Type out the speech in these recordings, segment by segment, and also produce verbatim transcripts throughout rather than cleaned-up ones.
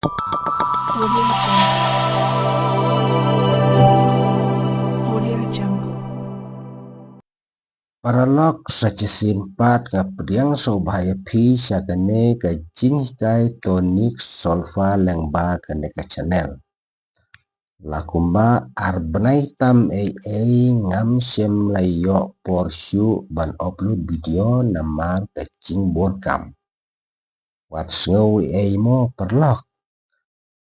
Audio Jungle. Audio Jungle. Paralok, sa shisien pat nga pdiang sngewbha ïa phi sha kane ka jinghikai tonic solfa lyngba kane ka channel. La kumba ar bnai tam ei ei ngam shym la ïoh por shuh ban upload video namar ka jingbun kam. Wat sngew ei ei mo paralok.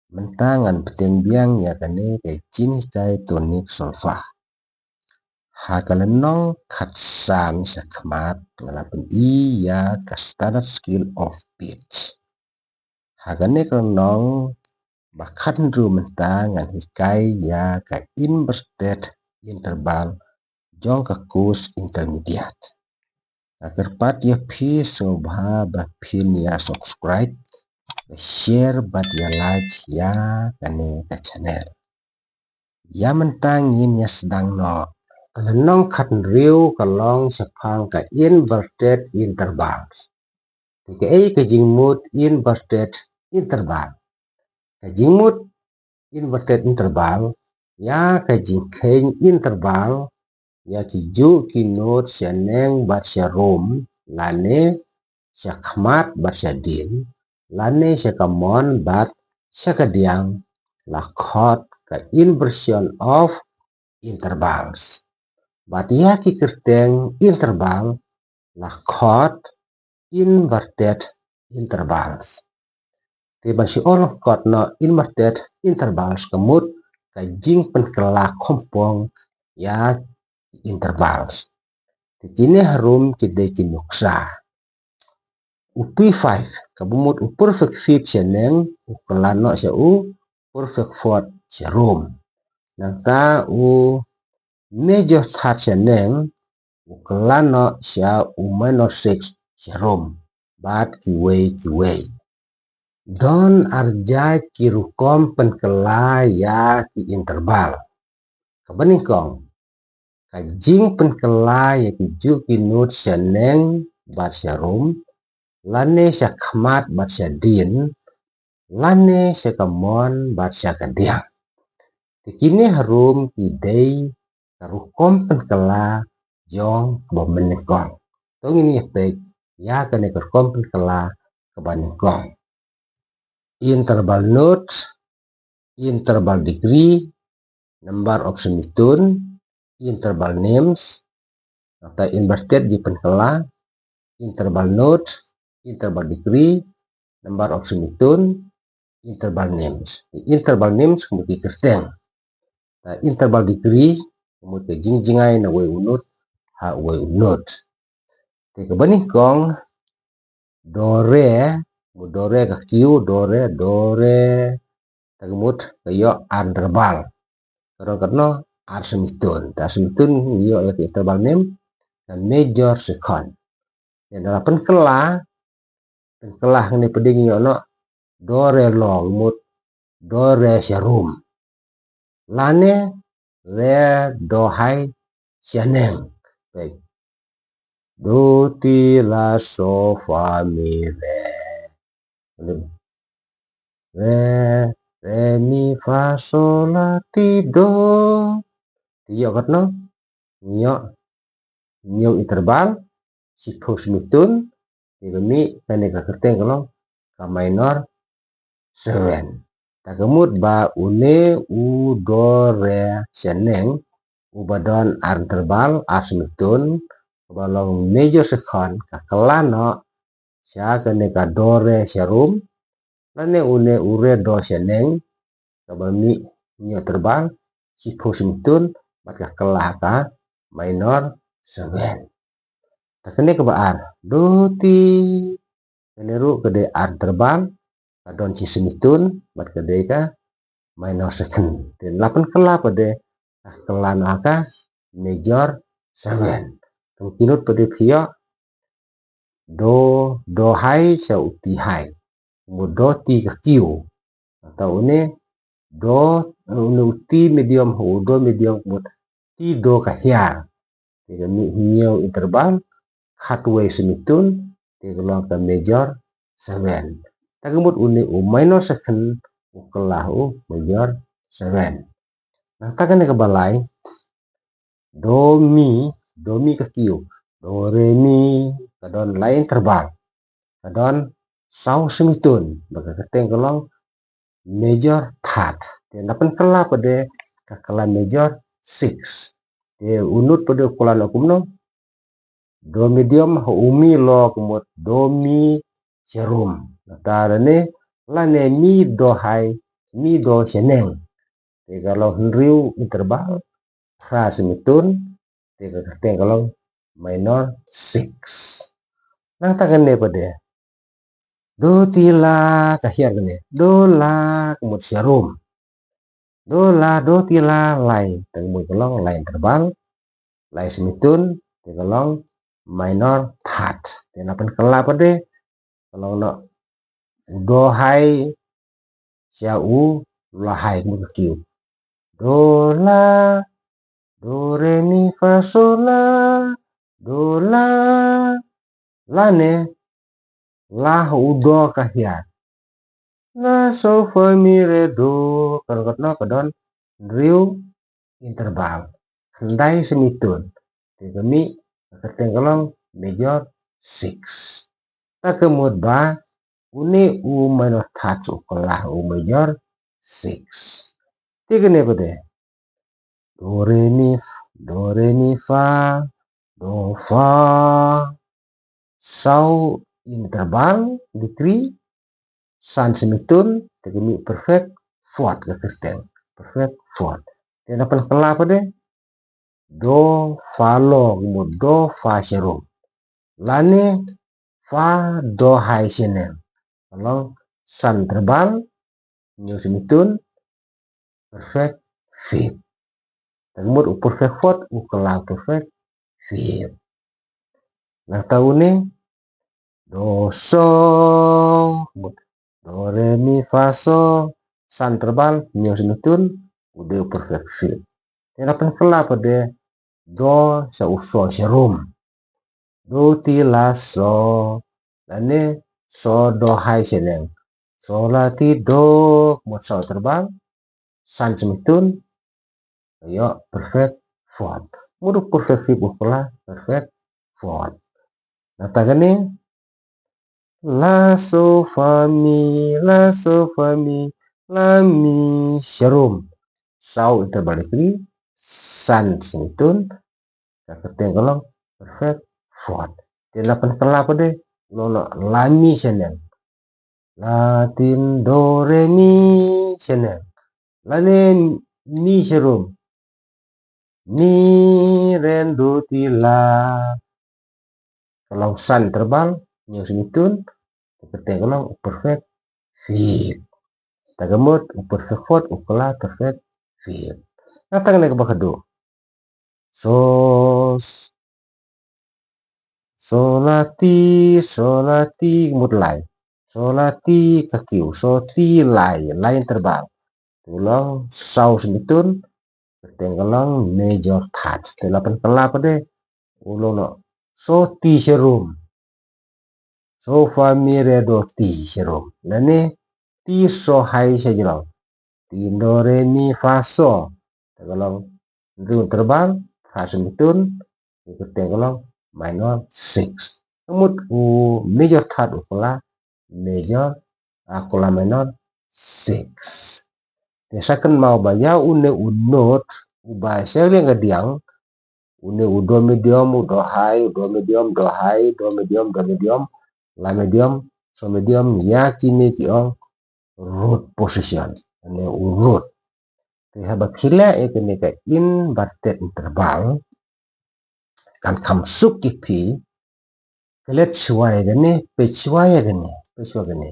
Mynta ngan bteng biang ïa kane ka jinghikai tonic solfa. Ha ka lynnong khatsan shakhmat nga la pyni ïa ka standard scale of pitch. Ha kane ka lynnong ba khathynriew mynta ngan hikai ïa ka inverted interval jong ka course intermediate. Nga kyrpad ïa phi sngewbha ba phin ïa subscribe, ba share bad ïa like ïa kane ka channel. Ïa mynta ngin ïa sdang noh. Ka lynnong khathynriew ka long shaphang ka inverted interval. Te kaei ka jingmut inverted interval? Ka jingmut inverted interval ïa ka jingkheiñ interval ïa ki juh ki nud shaneng bad sharum, lane shakhmat bad shadien, lane sha kamon bad sha kadiang, la khot ka inversion of intervals. Bad ïa ki kyrteng interval la khot inverted intervals. Te ban shu ong la khot noh inverted intervals ka mut ka jingpynkylla khongpong ïa ki intervals. Te kine harum ki dei ki nuksa. U P five, kaba mut u perfect fifth shaneng, u kylla noh sha u perfect fourth sharum. Nangta u major third shaneng, u kylla noh sha u minor sixth sharum. Bad kiwei kiwei. Don arjait ki rukom pynkylla ïa ki interval. Kaba nyngkong, ka jingpynkylla ïa ki juh ki nud shaneng bad sharum, lane shakhmat bad shadien, lane sha kamon bad sha kadiang. Te kine harum ki dei ka rukom pynkylla jong kaba mynnyngkong. To ngin ïa peit ïa kane ka rukom pynkylla kaba nyngkong. Interval nud, interval degree, number of semitone, interval names, nangta inverted jingpynkylla, interval nud, interval degree, number of semitone, interval names. Interval names ka mut ki kyrteng. Te interval degree ka mut ka jingjngai na uwei u nud ha uwei u nud. Te kaba nyngkong, do re, mut do re ka kiew, do re, do re, te ka mut ka ïoh ar interval. Ka don katno, ar semitone. Te ar semitone ngi ïoh ïa ka interval name, ka major second. Ïa da la pynkylla, pynkylla hangne pdeng ïoh noh, do re long mut, do re sharum. Lane, re do hai shaneng. Peit. Do ti la so fa mi re. Re, re mi fa so la ti do. Te ïoh katno, ïoh hynñiew interval, shiphew semitone, te ka mih kane ka kyrteng ka long ka minor seven. Te ka mut ba une u do re shaneng uba don ar interval, ar semitone, uba long major second, ka kylla noh sha kane ka do re sharum, lane une u re do shaneng, kaba mih hynñiew interval, shiphew semitone, bad ka kylla ha ka minor seven. Te kane kaba ar, do ti, kane ruh ka dei ar interval, ka don shi semitone, bad ka dei ka minor second. Te la pynkylla pat de, ka kylla noh ha ka major seven. Te ki nud pat de phi ïoh, do, do hai sha u ti hai. Mut do ti ka kiew. Nangta une, do, une u ti medium, u do medium, mut ti do ka hiar. Te ka mih hynñiew interval, khatwei semitone, te ka long ka major seven. Ta ka mut une u minor second u kylla ha u major seven. Nangta kane kaba lai, do mi, do mi ka kiew, do re mi, ka don lai interval, ka don saw semi tone, ba ka kyrteng ka long major third. Te na pynkylla pat de ka kylla major six. Te u note pat de u kylla noh kumno? Do medium ha u mi low ka mut do mi sharum. Nangta lane, lane mi do high, mi do shaneng. Te ka long hynriew interval, phra semi tone, te ka kyrteng ka long minor six. Nangta kane pat de, do ti la ka hiar kane, do la ka mut sharum. Do la, do ti la lai, te ka mut ka long lai interval, lai semi tone, te ka long minor third. Te na pynkylla pat de, ka long noh u do high sha u la high ka mut ka kiew. Do la, do re mi fa so la, do la, lane, la ha u do ka hiar. La so fa mi re do, ka don katno, ka don hynriew interval, khyndai semi tone. Te ka mih, ka kyrteng ka long major six. Ta ka mut ba une u minor third u kylla ha u major six. Te kane pat de, do re mi, do re mi fa, do fa, saw interval, degree, san semi tone, te ka mih perfect fourth ka kyrteng, perfect fourth. Te na pynkylla pat de, do fa low ka mut do fa sharum, lane fa do high shaneng, ka long san interval, hynñiew semi tone, perfect fifth. Ta ka mut u perfect fourth u kylla perfect fifth. Nangta une, do so, ka mut do re mi fa so, san interval, hynñiew semi tone, u dei u perfect fifth. Te na pynkylla pat de, do sha u so sharum, do ti la so, lane so do high shaneng, so la ti do, ka mut saw interval, san semi tone, ïoh perfect fourth. Mut u perfect fifth u kylla perfect fourth. Nangta kane, la so fa mi, la so fa mi, la mi sharum, saw interval degree, san semi tone, ka kyrteng ka long perfect fourth. Te na pynkylla pat de, long noh la mi shaneng, la ti do re mi shaneng, lane mi sharum, mi re do ti la, ka long san interval, hynñiew semi tone, ka kyrteng ka long u perfect fifth. Ta ka mut u perfect fourth u kylla perfect fifth. Nangta kane kaba khatduh, so, so la ti, so la ti, ka mut lai, so la ti ka kiew, so ti lai, lai interval, te u long saw semi tone, kyrteng ka long major third. Te na pynkylla pat de, u long noh so ti sharum, so fa mi re do ti sharum, lane ti so high sha jrong, ti do re mi fa so, te ka long hynriew interval, phra semi tone, ka kyrteng ka long minor six. Ka mut u major third u kylla major, a, kylla minor six. Te sa kynmaw ba ïa une u note uba sha liang ka diang, une u do medium, u do high, u do medium, do high, do medium, do medium, la medium, so medium, ïa kine ki ong root position, une u root. Te haba phi leh ïa kane ka inverted interval, kan kham suk ïa phi, klet shuwa ïa kane, peit shuwa ïa kane, peit shuwa kane.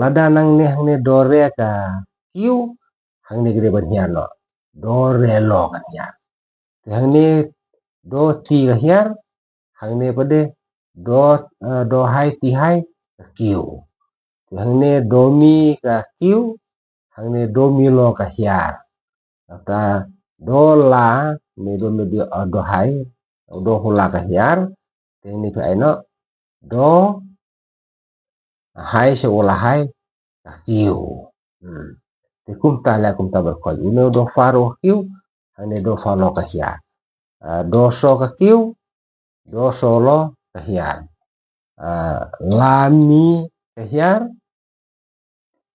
Lada nangne hangne do re ka kiew, hangne ka dei ban hiar noh, do re low kan hiar. Te hangne do ti ka hiar, hangne pat de do, eh, do high ti high ka kiew. Te hangne do mi ka kiew, hangne do mi low ka hiar. Nangta do la, ne do mi di, eh, do high, do hu la ka hiar. Te hangne phi ai noh do high sha u la high ka kiew. Hmm. Te kumta la kumta baroh. Une u do fa ruh ka kiew, hangne do fa lo ka hiar. Ah, do so ka kiew, do so lo ka hiar. Ah, la mi ka hiar,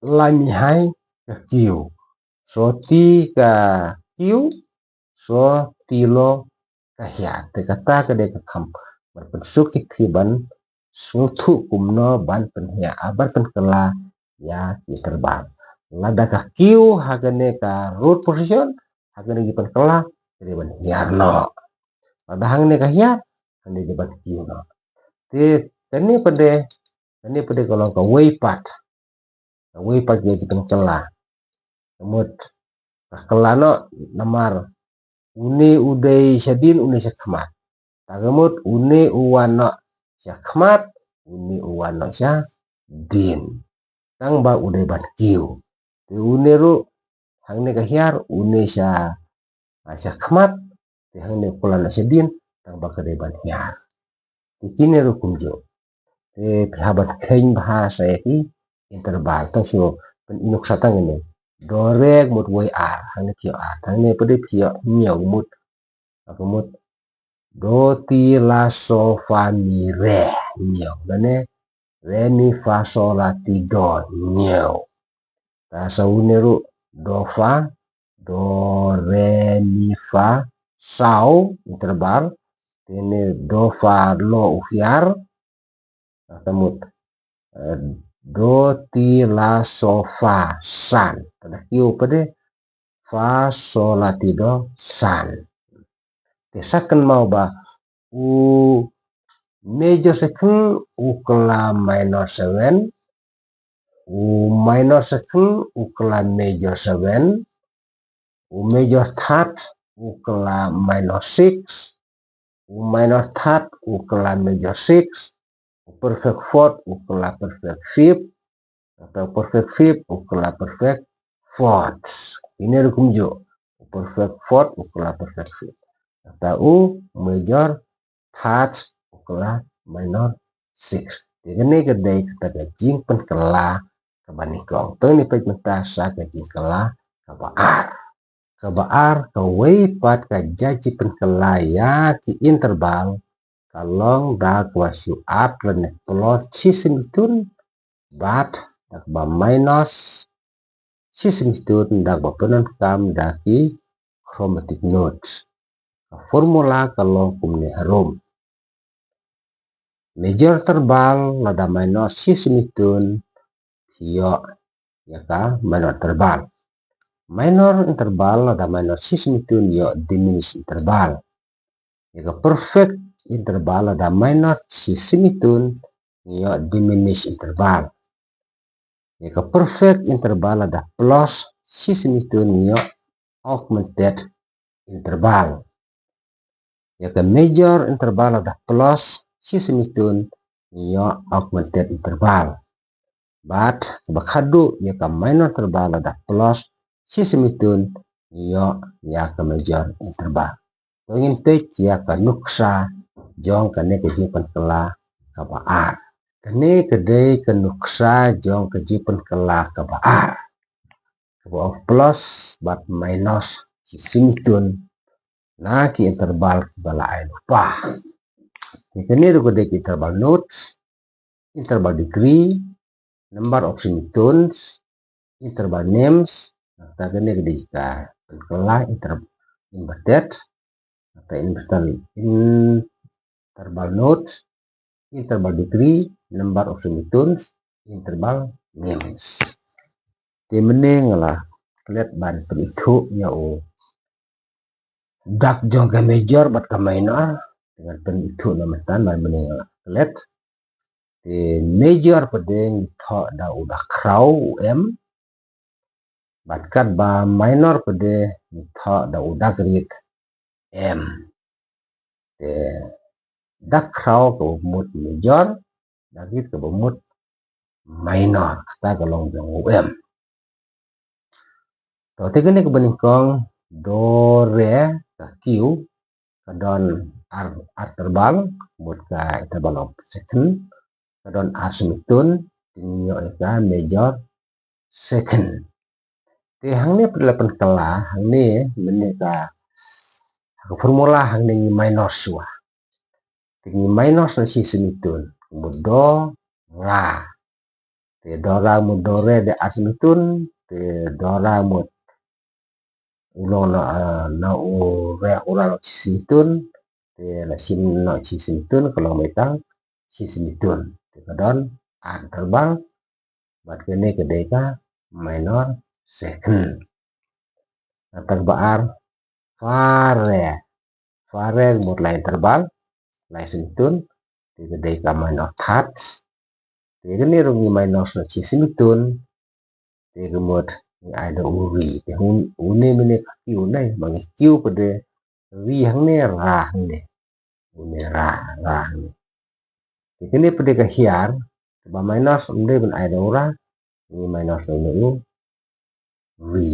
la mi high ka kiew. So ti ka kiew, so ti lo ka hiar. Te kata ka dei ka kam ban pynsuk ïa phi ban sngewthuh kumno ban pynhiar, ah, ban pynkylla ïa ki interval. Lada ka kiew ha kane ka root position, ha kane ki pynkylla, ka dei ban hiar noh. Lada hangne ka hiar, hangne ka dei ban kiew noh. Te kane pat de, kane pat de ka long kawei pat. Kawei pat ïa ki pynkylla. Ka mut ka kylla noh namar une u dei shadien, une shakhmat. Ta ka mut une u wan noh shakhmat, une u wan noh shadien. Tang ba u dei ban kiew. Te une ruh hangne ka hiar, une sha, ah, shakhmat, te hangne u kylla noh shadien, tang ba ka dei ban hiar. Te kine ruh kumjuh. Te phi hap ban kheiñ bha sa ïa ki interval. Tang shu pyn-i nuksa tang ine. Do re ka mut wei ar. Hangne phi ïoh ar. Hangne pat de phi ïoh hynñiew ka mut. Ka mut do ti la so fa mi re. Hynñiew. Lane re mi fa so la ti do. Hynñiew. Ta sa une ruh do fa, do re mi fa, saw, interval. Te une do fa lo u hiar. Ta mut, eh, do ti la so fa san. Ta da kiew pat de fa so la ti do san. Te sa kynmaw ba u major second u kylla minor seven, u minor second u kylla major seven, u major third u kylla minor six, u minor third u kylla major six, u perfect fourth u kylla perfect fifth, kata u perfect fifth u kylla perfect fourth. Ine ruh kumjuh, u perfect fourth u kylla perfect fifth. Kata u major third u kylla minor six. Te kane ka dei kata ka jingpynkylla kaba nyngkong. Te ngin peit mynta sa ka jingkylla kaba ar. Kaba ar, kawei pat ka jait jingpynkylla ïa ki interval ka long da kaba shu add lane plot shisha mutun bad da kaba minus shisha mutun da kaba pyndonkam da ki chromatic notes. Ka formula ka long kumne harum. Major interval lada minor shisha mutun, phi ïoh ïa ka minor interval. Minor interval lada minor shisha mutun, ïoh diminished interval. Ïa ka perfect interval lada minor shisha mutun, ïoh diminished interval. Ïa ka perfect interval lada plus shisha mutun, ïoh augmented interval. Ïa ka major interval lada plus shisha mutun, ïoh augmented interval. Bad kaba khadduh, ïa ka minor interval lada plus shisha mutun, ïoh ïa ka major interval. To ngin peit ïa ka nuksa jong kane ka jingpynkylla kaba ar. Kane ka dei ka nuksa jong ka jingpynkylla kaba ar. Kaba ong plus bad minus shisha mutun na ki interval kiba la ai lypa. Kane ruh ka dei ki interval notes, interval degree, number of semitones, interval names, nangta kane ka dei ka pynkylla inter-, inverted, nangta inverted interval notes, interval degree, number of semitones, interval names. Te mynne nga la klet ban pynithuh ïa u dak jong ka major bad ka minor. Te ngan pynithuh na mynta, mynne nga la klet. Te major pat de ngi thoh da u dak khraw u M. Bad katba minor pat de ngi thoh da u dak rit M. Te dak khraw kaba mut major, dak rit kaba mut minor, kata ka long jong u M. To te kane kaba nyngkong, do re ka kiew, ka don ar, ar interval, mut ka interval of second, ka don ar semitun, te ngi ïoh ïa ka major second. Te hangne pat la pynkylla, hangne mynne ka, ka formula hangne ngi minor shuwa. Te ngi minor na shi semitun, mut do, ra. Te do ra mut do re de ar semitun, te do ra mut u long na, ah, na u re u ra long shi semitun, te na shi na shi semitun ka long mai tang shi semitun. Te ka don ar interval, bad kane ka dei ka minor second. Nangta kaba ar, fa re. Fa re mut lai interval, lai semitun, te ka dei ka minor third. Te kane ruh ngi minor na shi semitun, te ka mut ngi ai da u ri. Te un, une mynne ka kiew ne, ma ngi kiew pat de ri hangne ra hangne. Une ra, ra hangne. Te kane pat de ka hiar, kaba minor ym dei ban ai da u ra, ngi minor na u ri.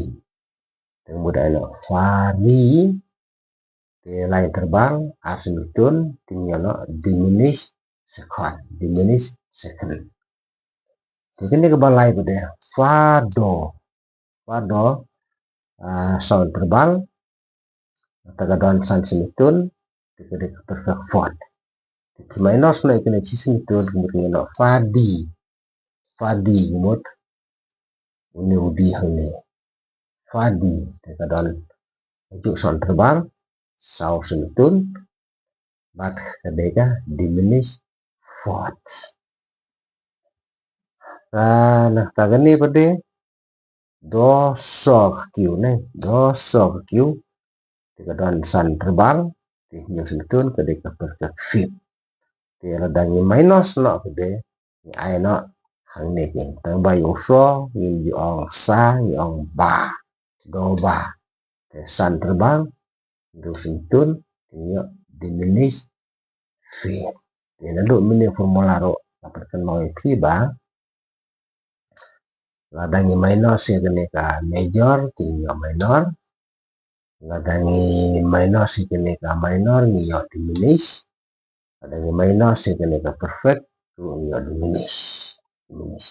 Te mut ai na fa ri, te lai interval ar semitun, te ngi ïoh na diminish second, diminish second. Te kane kaba lai pat de fa do, fa do, ah, saw interval, te ka don san semitun, te ka dei ka perfect fourth. Te ki minor na ïa kane shi semitun, ka mut ngi ïoh na fa di, fa di ka mut une u di hangne. Fa di, te ka don hajuh saw interval, saw semitun, bad ka dei ka diminish fourth. Ah, nangta kane pat de do so ka kiew ne, do so ka kiew. Te ka don san interval, te hynñiew semitun ka dei ka perfect fifth. Te lada ngi minor noh pat de, ngi ai noh hangne ki. Tang ba ïa u so, ngim ju ong sa, ngi ong ba. Do ba. Te san interval, hynriew semitun, te ngi ïoh diminish fifth. Te naduh mynne formula ruh, la pynkynmaw ïa phi ba lada ngi minor ïa kane ka major, te ngi ïoh minor. Lada ngi minor ïa kane ka minor, ngi ïoh diminish. Lada ngi minor ïa kane ka perfect, ruh ngi ïoh diminish. Diminish.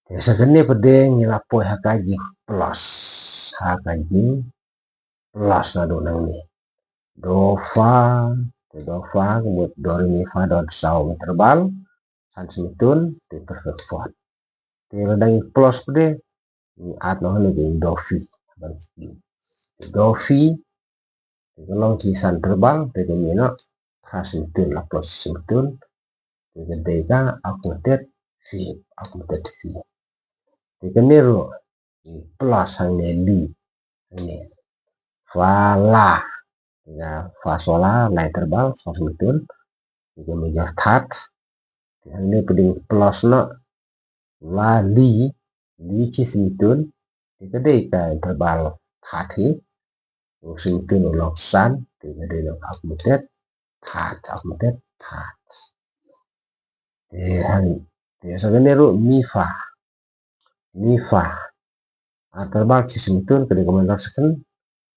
Te sa kane pat de ngi la poi ha ka jingplus. Ha ka jingplus naduh nangne. Do fa, te do fa, ka mut do re mi fa, don saw interval, san semitun, te perfect fourth. Te lada ngi plus pat de, ngi add noh hangne ka do fi. Ban fi. Te do fi, te ka long ki san interval, te ka mih noh phra semitun, la plus semitun, te ka dei ka augmented fifth, augmented fifth. Te kane ruh, ngi plus hangne li, hangne. Fa la, te ka fa so la, la interval, saw semitun, te ka major third, te hangne pat de ngi plus noh, la li, li shi semitun, te ka dei ka interval third hi, u semitun u long san, te ka dei long augmented third, augmented third. Te hang, te sa kane ruh mi fa, mi fa. Ar interval shi semitun ka dei ka minor second,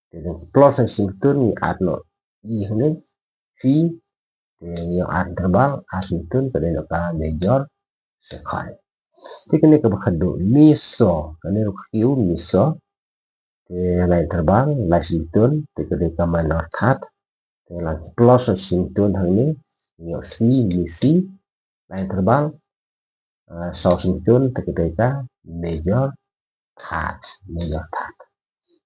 te dei plus shi semitun ngi add noh i hangne, fi, te ngi ar interval ar semitun ka dei noh ka major second. Te kane kaba khadduh mi so, kane ruh ka kiew mi so. Te lai interval, lai semitun, te ka dei ka minor third. Te la plus shi semitun hangne, ngi ïoh si, mi si, lai interval, ah, saw semitun, te ka dei ka major third, major third.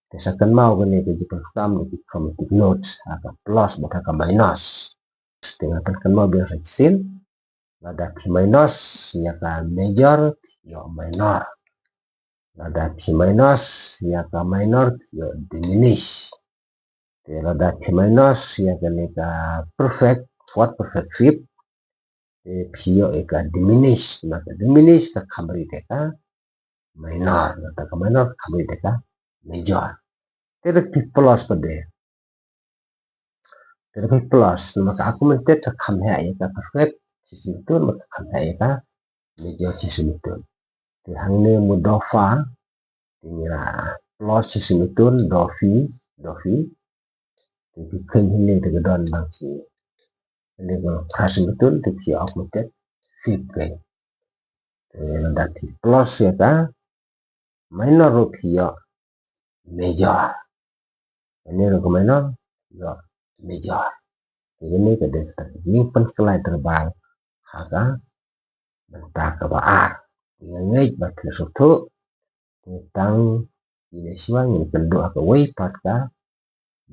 Te sa kynmaw kane ka jingpynkam na ki chromatic notes, ha ka plus bad ha ka minus. Te nga pynkynmaw biang sa shisien, lada phi minus ïa ka major, phi ïoh minor. Lada phi minus ïa ka minor, phi ïoh diminish. Te lada phi minus ïa kane ka perfect, fourth, perfect fifth, te phi ïoh ïa ka diminish. Namar ka diminish ka kham rit ïa ka minor, nangta ka minor ka kham rit ïa ka major. Te lada phi plus pat de, te lada phi plus, namar ka augmented ka kham heh ïa ka perfect shi semitun, namar ka kham heh ïa ka major shi semitun. Te hangne mut do fa, te ngi la plus shi semitun, do fi, do fi. Te phi kheiñ hangne te ka don dang shi, hangne ka phra semitun, te phi augmented fifth kein. Te lada phi plus ïa ka minor ruh phi ïoh major. Kane ruh ka minor ïoh major. Te kane ka dei ka jingpynkylla terbang ha ka bynta kaba ar. Te nga ngeit ba phi la sngewthuh. Te tang kine shuwa ngin kynduh ha kawei pat ka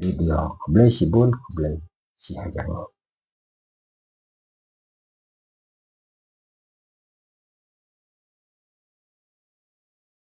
video. Khublei shibun, khublei shihajar.